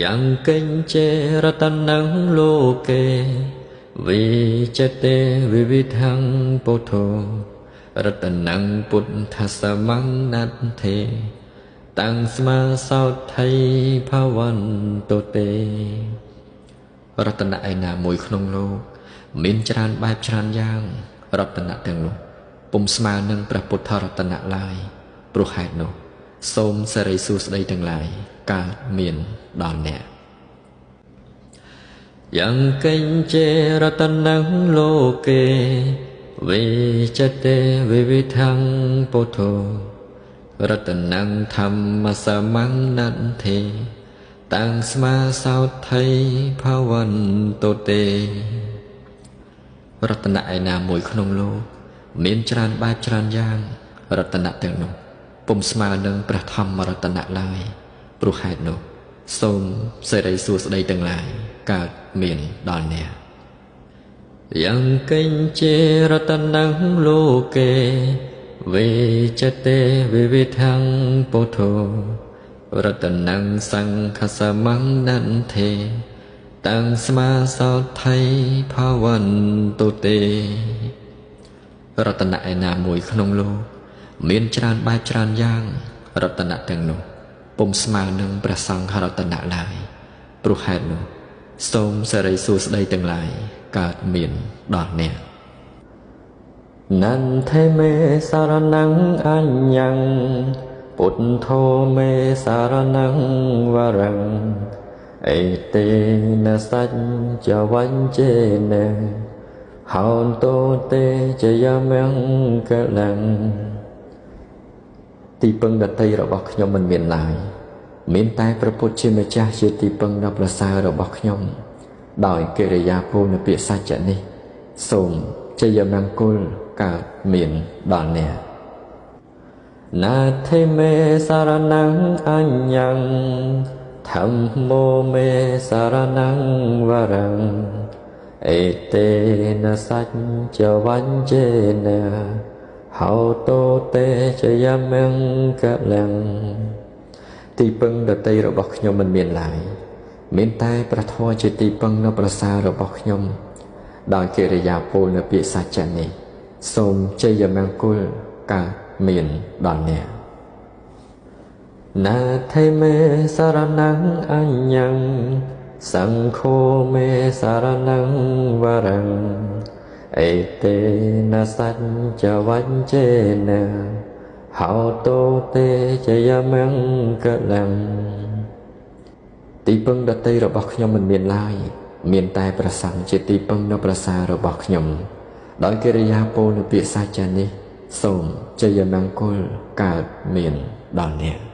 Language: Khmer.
យ៉ាងកិញ្ចេរតនំលោកេវិចតេវិវិធੰពុទ្ធោរតនំពុទ្ធសមੰណដ្ឋេតាំងស្មាសោថៃភវន្តតេរតនៈឯណាមួយក្នុងលោកមានច្រើនបែបច្រើនយ៉ាងរតនៈទាំងនោះពុំស្មើនឹងព្រះពុទ្ធរតនៈឡើយព្រោះហេតុនោះសូមសិរីសួស្តីទាំងឡាយកើតមានដល់អ្នកយ៉ាងកិញ្ចេរតនំលោកេវិចតេវិវិធੰពុទ្ធោរតនំធម្មសមੰណដ្ឋេតាំងស្មាសោថៃភវន្តតេរតនៈឯណាមួយក្នុងលោកមានច្រើនបែបច្រើនយ៉ាងរតនៈទាំងនោះពុំស្មើនឹងព្រះធម្មរតនៈឡើយព្រោះហេតុនោះសូមសិរីសួស្តីទាំងឡាយកើតមានដល់អ្នកយ៉ាងកិញ្ចេរតនំលោកេវិចតេវិវិធੰពុទ្ធោរតនំសង្ឃសមੰណដ្ឋេតាំងស្មាសោថៃភវន្តតេរតនៈឯណាមួយក្នុងលោកមានច្រើនបែបច្រើនយ៉ាងរតនៈទាំងនោះពុំស្មើនឹងព្រះសង្ឃរតនៈឡើយព្រោះហេតុនោះសូមសិរីសួស្តីទាំងឡាយកើតមានដល់អ្នកនន្ថេមេសារណੰអញ្ញੰពុទ្ធោមេសារណੰវរੰអេតេនសច្ចវញ្ចេនហោន្តោទេជយមង្គលੰទីពឹងដតីរបស់ខ្ញុំមិនមានឡើយមានតែព្រះពុទ្ធជាម្ចាស់ជាទីពឹងដ៏ប្រសើររបស់ខ្ញុំដោយកិរិយាពោលនៅពាក្យសច្ចៈនេះសូមជយមង្គលកើតមានដល់អ្នកណាថេមេសារណੰអញ្ញੰធម្មោមេសារណੰវរੰអេតេនសច្ចវញ្ចេនហោតោទេជយមង្គលੰទីពឹងដតីរបស់ខ្ញុំមិនមានឡើយមានតែព្រះធម៌ជាទីពឹងដ៏ប្រសើររបស់ខ្ញុំដោយកិរិយាពោលនៅពាក្យសច្ចៈនេះសូមជយមង្គលកើតមានដល់អ្នកណាថេមេសារណੰអញ្ញੰសង្ឃោមេសារណੰវរੰអេតេនសច្ចវញ្ចេនហោតោទេជយមង្គលੰទីពឹងដតីរបស់ខ្ញុំមិនមានឡើយមានតែព្រះសង្ឃជាទីពឹងដ៏ប្រសើររបស់ខ្ញុំដោយកិរិយាពោលនៅពាក្យសច្ចៈនេះសូមជយមង្គលកើតមានដល់អ្នក។